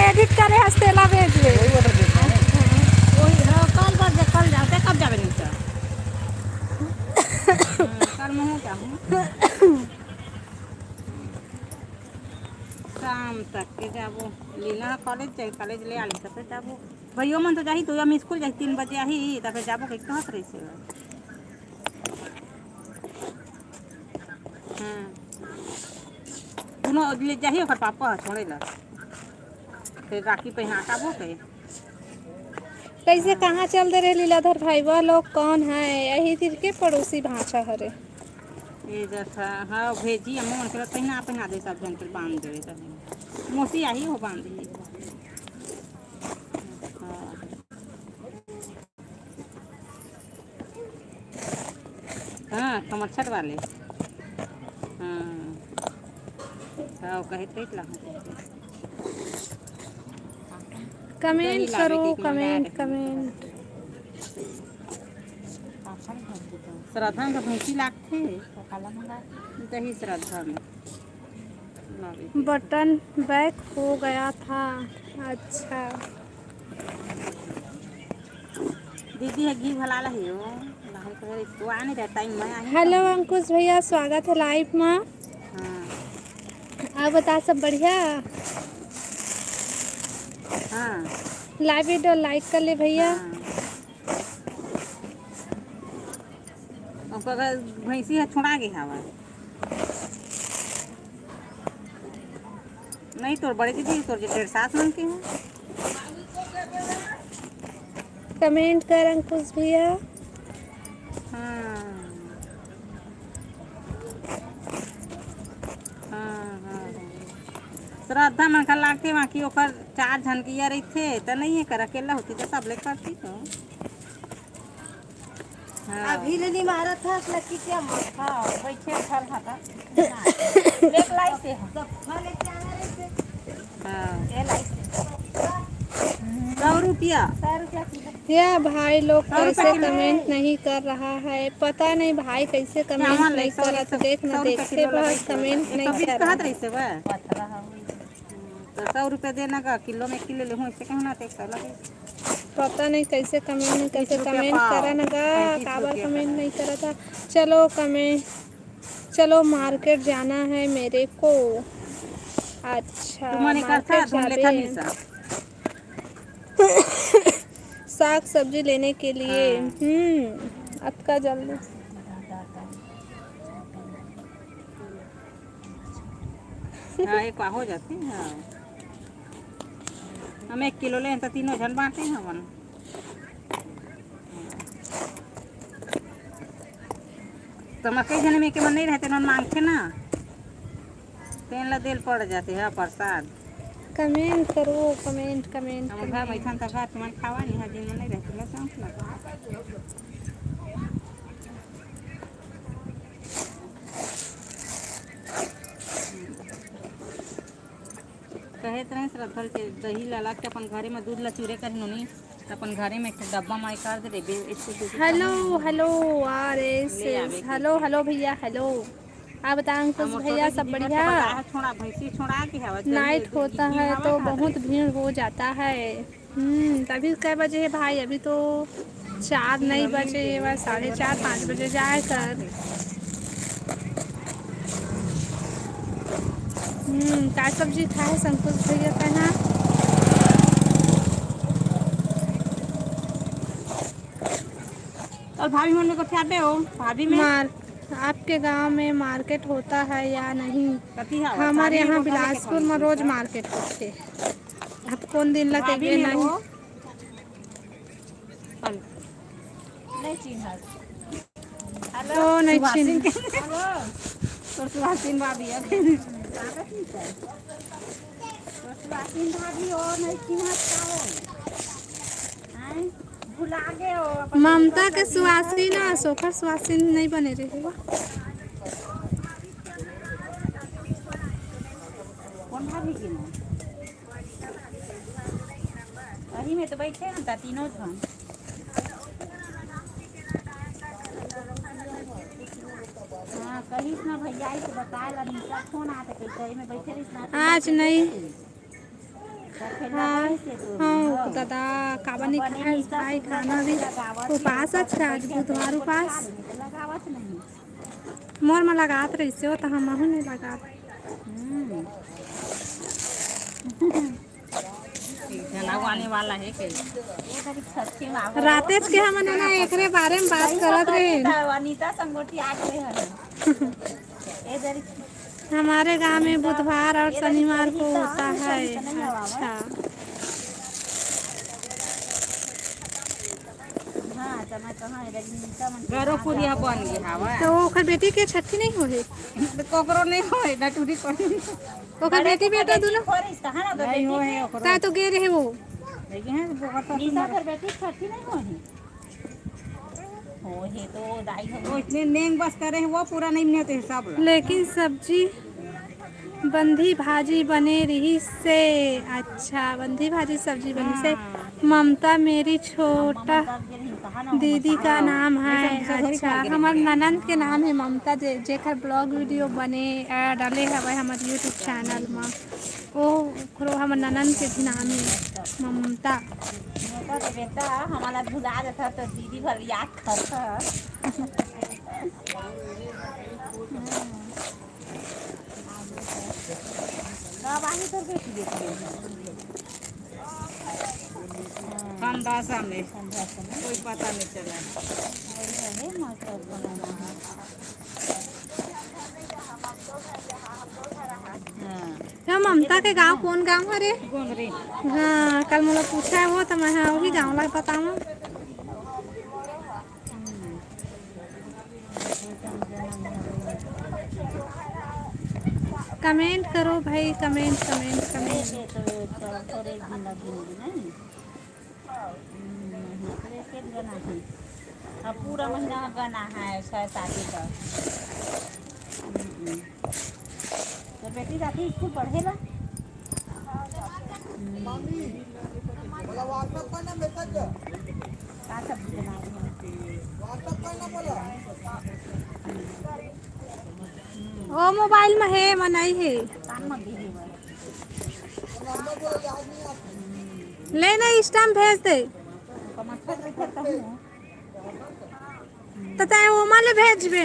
एडिट करे हस तेला भेज दे। वही order देता हूँ। वही, हाँ, कल बार जे कल जाते, कब जाबे नहीं तो? हाँ, कल मैं हूँ क्या हूँ? शाम तक के जाबो। लीना कॉलेज जाई, कॉलेज ले आली, तब फिर जाबो। भैया मन तो जाही, तो हम स्कूल जाही, तीन बजे आही, तब फिर जाबो, कहीं कहत रही से। हम्म। दुनो ले जाही ओकर पापा ह छोड़े ला। फिर राखी पहना का वो कहे। कैसे कहाँ चल दे रहे लीलाधर भाई, वह लोग कौन है? यही तीर के पड़ोसी भांचा हरे। ये जैसा, हाँ, भेजी हम मन के पहना, पहना दे सब जन के बांध दे तब। मौसी आई हो बांध दी। हाँ। हाँ, कमरछट वाले। हाँ। हाँ, कहे थे इतना। कमेंट करो, कमेंट, कमेंट। श्रद्धा का भैंसी लागथे। दही श्रद्धा में। बटन बैक हो गया था। अच्छा। दीदी ह घी भला लही हो। लही तो है, तू आ नहीं रहा, टाइम में आई। हेलो अंकुश भैया, स्वागत है लाइव में। हाँ। आप बता, सब बढ़िया? हाँ। लाइव वीडियो लाइक कर ले भैया। हाँ। ओकर भैंसी ह छोड़ा गे हवय। नहीं, तोर बड़े दीदी, तोर जेठेर सास मन के हे। कमेंट कर अंकुश भैया। हाँ। हाँ, हाँ, हाँ। श्रद्धा मन का लागथे वहाँ कि ओकर चार झन किया रहिथे, त नहीं एकर अकेला होती त सब ले करती तो। हाँ। अभी ले नहीं मारत था, लकी क्या मार? हाँ, बैठे उठल हा का। लेक लाई से। सब खा लेके आना रही से। हाँ। ये लाई से। सौ रुपया। यह भाई लोग कैसे कमेंट नहीं कर रहा है, पता नहीं भाई कैसे कमेंट नहीं करत। देख ना, देखते बहुत कमेंट नहीं कर रहा। तो सौ रुपया देना गा, किलो में किलो ले हूँ, ऐसे कहना तो एक सौ लगे। पता नहीं कैसे कमेंट नहीं, कैसे कमेंट करन गा, काबर कमेंट नहीं करत है। चलो कमेंट, चलो मार्केट जाना है मेरे को। अच्छा, तुमने मार्केट जाबे। साग सब्जी लेने के लिए। हाँ। हम्म, अतका जल्दी। हाँ, एक हो जाते हैं, हाँ। हम एक किलो लें तो तीनों झन बांटे हैं अपन। तो मकई झन में के मन नहीं रहते, नन मांगते ना, तेन ला देल पड़ जाते हैं प्रसाद। कमेंट करो, कमेंट, कमेंट, हम घर कमेंट। बैठन तो घर तुमन खावा नहीं, हर दिन में नहीं रहते, बस हम ना। कहे त रहे श्रद्धा के दही ला ला के अपन घरे में दूध ला चूरे कर नोनी, अपन घरे में एक डब्बा में कर दे देबे। Hello, hello, R S S, hello, hello भैया, हेलो। आप बताओ अंकुश भैया, सब बढ़िया? छोड़ा, भैंसी छोड़ा के हवा, नाइट होता है तो बहुत भीड़ हो जाता है। हम्म, तभी कै बजे है भाई? अभी तो चार नहीं बजे, बस साढ़े चार, पाँच बजे जाए कर। हम्म, का सब्जी खाए संतोष भैया का यहाँ? कल भाभी मन में कथे आबे हो, भाभी में। मार, आपके गांव में मार्केट होता है या नहीं? हमारे यहाँ बिलासपुर में रोज मार्केट होते। अब कौन दिन ला कहिबे नहीं। नहीं चिन्हत। हेलो, ओ, नहीं चिन्हत। हेलो। तोर सुहासिन भाभी है। तोर सुहासिन भाभी हो, नहीं चिन्हत का हो? हैं? भुला गए हो अपन। ममता के सुहासिन ना, सोखर सुहासिन नहीं बने रहे। कौन भाभी के ना? वही में तो बैठे हैं त तीनों झन। हाँ, कहिस ना भैया, इसे बताए ला, निशा फोन आते कही, कही में बैठे रहिस ना। आज नहीं। हाँ, हाँ, दादा, काबर नहीं खाए भाई खाना भी? उपास आज का, आज बुधवार उपास। लगावत नहीं। मोर में लगात रहिसे हो, त हमहू नहीं लगात। हम्म। ठीक है, ना, वो आने वाला है के? रातेश के हमन ना एकरे बारे में बात करत रहे। अनिता संगोटी आ गए हैं। ए दरी। हमारे गांव में बुधवार और शनिवार को होता है। अच्छा। हाँ, त मैं कहाँ, रजनीता मन के गौरव पुरिया बन गए हवा। तो ओकर बेटी के छठी नहीं होहे? तो कोकरो नहीं होहे, नटुरी को। ओकर बेटी बेटा दोनों? नहीं होहे ओकरो। ता तो गे रहे वो। लेकिन है, ओकर तो निशा कर बेटी छठी नहीं होहे। होहे तो दाई हो। वो इतने नेंग बस करे हैं, वो पूरा नहीं मिलते हैं सब लोग। लेकिन सब्जी बंधी भाजी बने रहिस से। अच्छा, बंधी भाजी सब्जी बनिस से। हाँ। ममता मेरी छोटा दीदी का नाम है। अच्छा, हमर ननंद के नाम है ममता, जे, जेकर ब्लॉग वीडियो बने, आ, डाले हवे हमर YouTube चैनल में। ओ, ओकरो हमर ननंद के भी नाम है ममता। ममता के बेटा हमारा भुला जाता तो दीदी भर याद करता। कब आही तोर बेटी, बेटी? ठंडा समय, कोई पता नहीं चला। हाँ। क्या ममता के गांव कौन गांव हरे? गोंदरी। हाँ, कल मोला पूछा है वो, तो मैं हाँ वही गांव ला बताऊँ। कमेंट करो भाई, कमेंट, कमेंट, कमेंट। अब पूरा महीना गना है, छह तारीख का। तो बेटी जाती स्कूल पढ़े ला। ओ मोबाइल में हे, म नइ हे। ले ना, स्टैम्प भेज दे। त तैं ओमा ले भेजबे।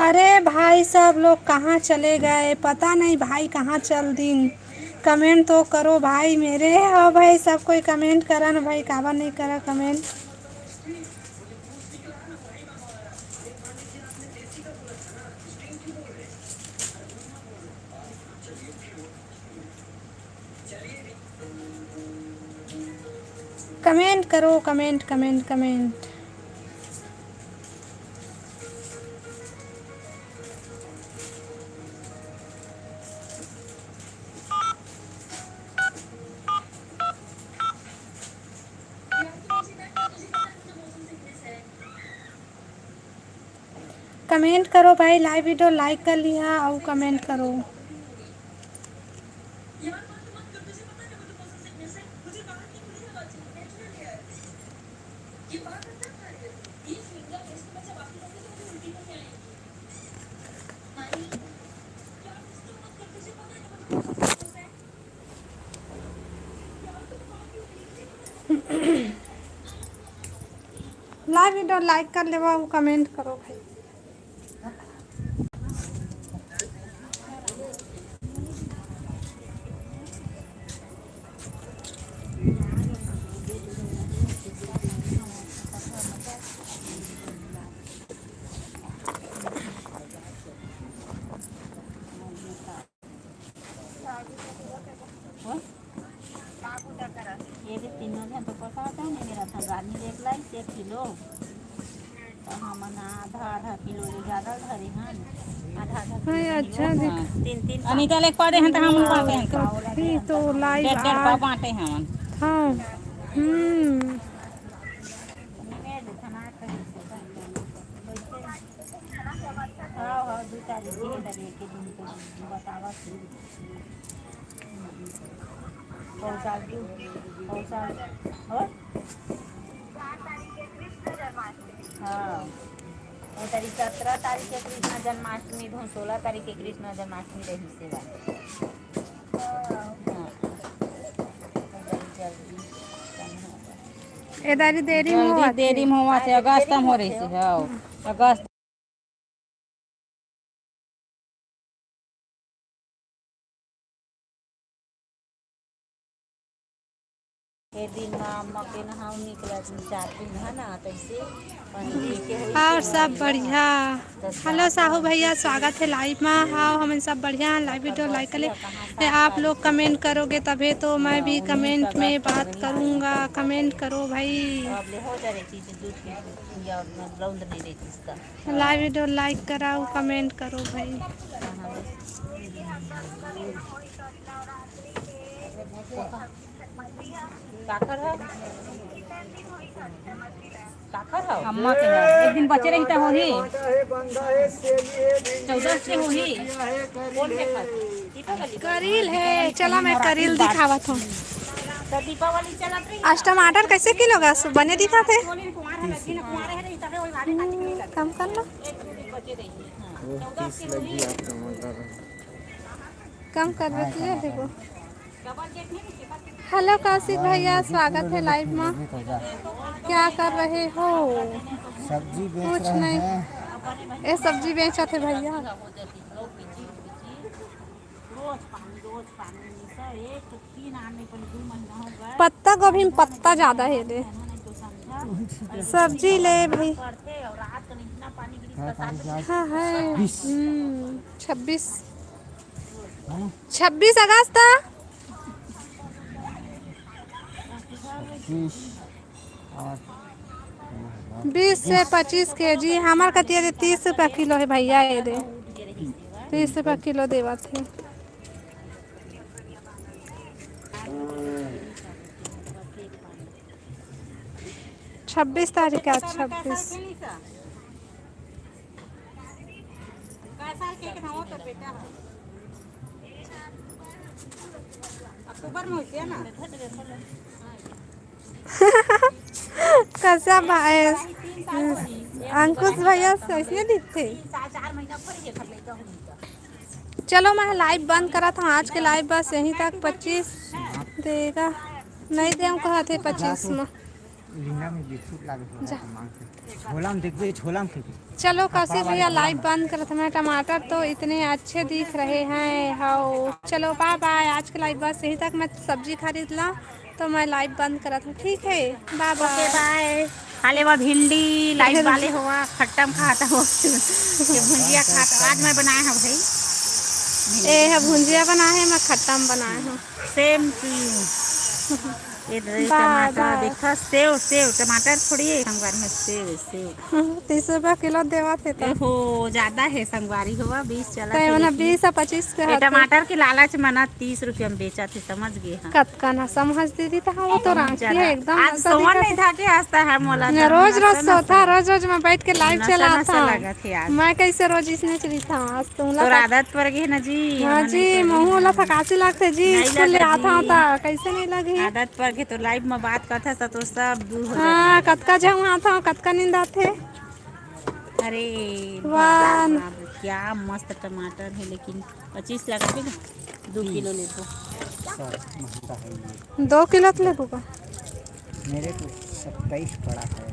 अरे भाई, सब लोग कहाँ चले गए, पता नहीं भाई कहाँ चल दिन। कमेंट तो करो भाई मेरे। हाँ भाई, सब कोई कमेंट करा ना भाई, काबर नहीं करा कमेंट। कमेंट करो, कमेंट, कमेंट, कमेंट। कमेंट करो भाई, लाइव वीडियो लाइक कर लिहा अउ कमेंट करो। लाइव वीडियो लाइक कर लेवा अउ कमेंट करो भाई। ये भी तीनों झन तो पकावत हे, मेरा तो रानी देख लाई, एक किलो। तो हमन आधा आधा किलो ले ज्यादा धरे हन, आधा आधा किलो हाँ, ले अच्छा दिख- तीन तीन अनिता ले पादे हन, तो हमन पाते हन तो। ठीक तो लाई डेढ़ डेढ़ पाव बांटे हन। हाँ। हम्म। हाँ, हाँ, दो चार दिन के बतावा। साल की, कौन साल? और? हाँ, वो तारीख, सत्रह तारीख के कृष्ण जन्माष्टमी, धो सोलह तारीख के कृष्ण जन्माष्टमी रही से बा। हाँ। ए दारी देरी में जल्दी होवत देरी हे। में होवत हे, अगस्त में हो रही से, हाँ, अगस्त। ए दिन म अम्मा के नहाव निकला, तीन चार दिन है ना, तैसे पानी लेके होई और के सब बढ़िया। हेलो साहू भैया, स्वागत है लाइव में। हाँ, हम सब बढ़िया हैं। लाइव वीडियो लाइक कर ले। आप लोग कमेंट करोगे तभी तो मैं भी कमेंट में बात करूँगा। कमेंट करो भाई। अब ले हो जा रही चीज, दूध की या ब्लाउज नहीं रहती इसका। लाइव वीडियो लाइक कराओ, कमेंट करो भाई। काकर है? काकर है? अम्मा के है। एक दिन बचे रही त होही। चौदह से होही। कौन देखा? करील है, चला मैं करील दिखावत हूँ। तो दीपावली चलत रही। आज टमाटर कैसे किलो गा? सु-, बने दिखा थे। कम कर लो। वो तीस लगी आप टमाटर। कम कर दे, तुझे देखो। हेलो कौशिक भैया, स्वागत है लाइव में। क्या कर रहे हो? सब्जी बेच कुछ रहे नहीं। हैं। ए, सब्जी बेचत हे भैया। पत्ता गोभी में पत्ता ज्यादा हे दे। सब्जी ले भाई। हाँ, है। बीस। हम्म, छब्बीस। है ना? छब्बीस अगस्त। बीस और बीस से पच्चीस केजी। हमार कतिया दे तीस रुपया किलो है भैया, ये दे तीस रुपया किलो देवत है। छब्बीस तारीख का, छब्बीस। कै साल के हो तोर बेटा ह? अक्टूबर में होइसे ना। कसा भाई? तीन साल हो गई। अंकुश भैया कैसे दिखते? तीन साल, चार महीना भर ये कर लेता हूँ। चलो, मैं लाइव बंद करत हूँ। आज के लाइव बस यहीं तक। पच्चीस देगा, नहीं दे कहा थे पच्चीस में। लीना में बिस्कुट लागे थोड़ा जा। सा मांग के। झोला में देखबे, झोला में फेंके। चलो, कौशिक भैया, लाइव बंद करत हमें। टमाटर तो इतने अच्छे दिख रहे हैं। हाओ, चलो, बाय बाय। आज के लाइव बस यहीं तक। मैं सब्जी खरीद ला, तो मैं लाइव बंद करत हूँ, ठीक है? बाय ओके, बाय। बाय। खा लेवा भिंडी, लाइव वाले होवा, खट्टा में खाता हो। ये भुंजिया खाता, आज मैं बनाया हूँ भाई। ए है भुंजिया बनाए है, मैं खट्टा में बनाए हूँ। सेम टू यू। ये दे बाय, टमाटर बाय। देखा, सेव, सेव, टमाटर थोड़ी है, संगवारी है, सेव है, सेव। हम्म, तीस रुपया किलो देवा थे तो। ए हो, ज्यादा है संगवारी होवा, बीस चला तो थे, ये वाला लेकिन बीस और पच्चीस के ये हाथ में। टमाटर के लालच मना तीस रुपया में बेचा थे, समझ गए हैं। कतका ना समझ दीदी, तो हम वो तो हम राखी चला। है एकदम आज ऐसा सोवन दिखा नहीं था। था कि आज तो है मोला न, तो रोज रोज नशा, सोता, नशा। रोज रोज मैं बैठ के लाइव नशा, चलाता नशा हूँ। लगा थे आज। मैं कैसे रोज इसने चली था, आज तुम तोर आदत पर गए ना जी, हाँ हमन जी, नहीं करी। महू ला थकासी लगथे जी, नहीं स्कूल ले लगत आता हूँ जी। ता, कैसे नहीं लगी? आदत पर के तो लाइव में बात करता सा तो सब दूर हो हाँ, जाता है। कतका झंगुआता हूँ, कतका निंदाथे। अरे वाह। बाप रे बाप, क्या मस्त टमाटर है, लेकिन पच्चीस लगा के ना, दो किलो लेबो। सर, महंगा है ये। दो किलो तो लेबो का? मेरे को सत्ताईस पड़ा है,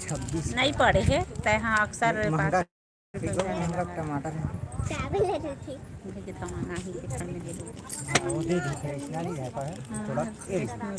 छब्बीस नहीं पड़ा। पड़े है, तय हाँ अक्सर महंगा। पास देखो, महंगा टमाटर है। चाबी ले रही थी। देखिए, तो महंगा ही दिखाई में दे दो। हाँ, वो दे दी, इतना नहीं रहता है, हाँ, थोड़ा हाँ, ये इसमें